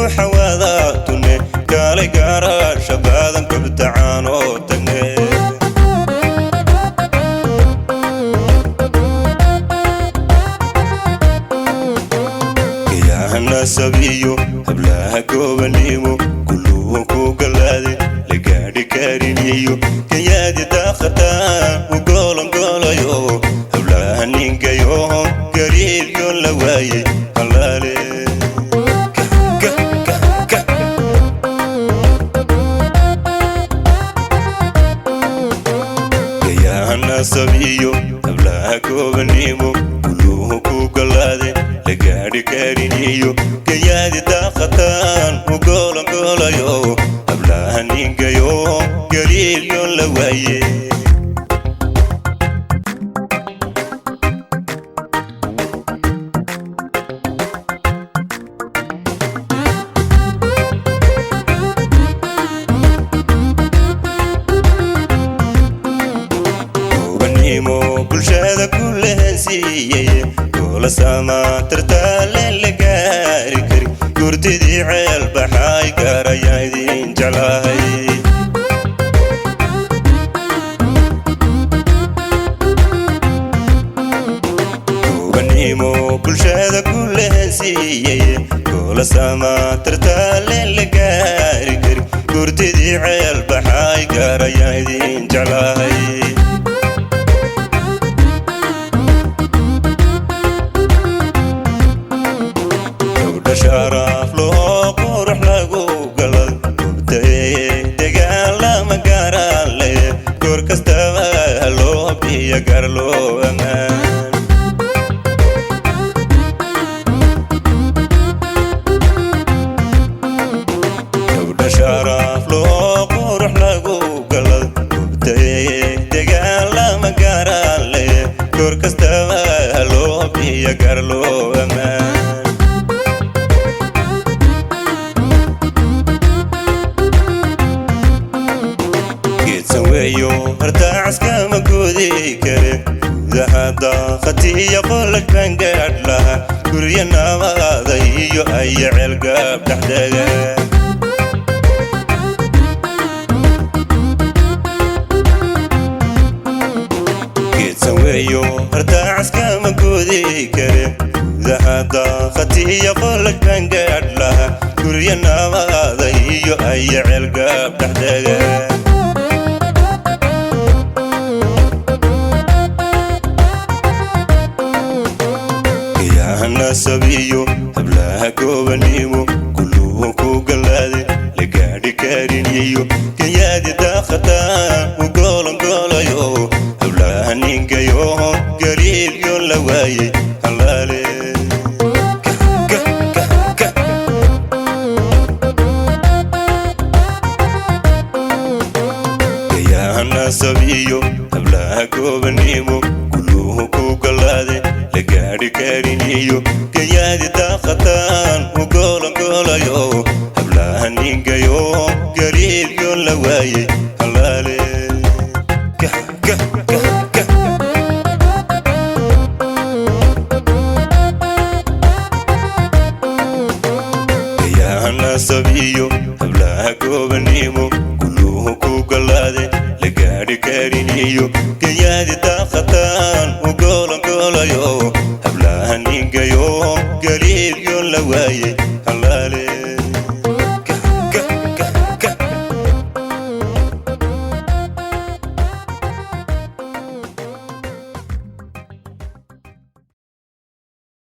Guuxa wada tunne kaalay gaaraasha baadan gobtacaanoo tagne. Gayahanasabiyo hablaha goobanimo kulluhu ku galaade la gaadhi kariniyo gayaadi daaqataan u goolongoolayo hablaha ningayo gariiryo la waayey halaale. Gayahanasabiyo hablaha goobanimo kulluhu ku galaade la gaadhi kariniyo gayaadi daaqataan u goolongoolayo hablaha ningayo gariiryo la waaye. Gobanimo bulshada ku lehensiiyey goola samaatartaale la gaari kari gurtidii ceel baxay gaarayaa idin jeclahay. Gobanimo bulshada ku lehensiiyey goola samaatartaale la gaari kari gurtidii ceel baxay gaarayaa idin jeclahay. Gabdha sharaaf loo qurux lagu galad gubtaye dagaalama gaaraale goor kastaba loo biyo gar loo ammaan. Gabdha sharaaf loo qurux lagu galad gubtaye dagaalama gaaraale goor kastaba loo biyo gar loo ammaan. Geedsan weeyo hartaacaskama goodi kare gudaha daaqatiyo qolaj baan gaadh laha guryo nabaada iyo aya ceelgaab dhexdega. Geedsan weeyo hartaacaskama goodi kare gudaha daaqatiyo qolaj baan gaadh laha guryo nabaada iyo aya ceelgaab dhexdega. Gayahanasabiyo hablaha goobanimo kulluhu ku galaade la gaadhi kariniyo gayaadi daaqataan u goolongoolayo hablaha ningayo gariiryo la waayey halaale. Gayahanasabiyo hablaha goobanimo kulluhu ku galaade la gaadhi kariniyo gayaadi daaqataan u goolongoolayo hablaha ningayo gariiryo la waayey halaale. Gayahanasabiyo hablaha goobanimo kulluhu ku galaade la gaadhi kariniyo gayaadi daaqataan u goolongoolayo hablaha ningayo gariiryo la waayey halaale.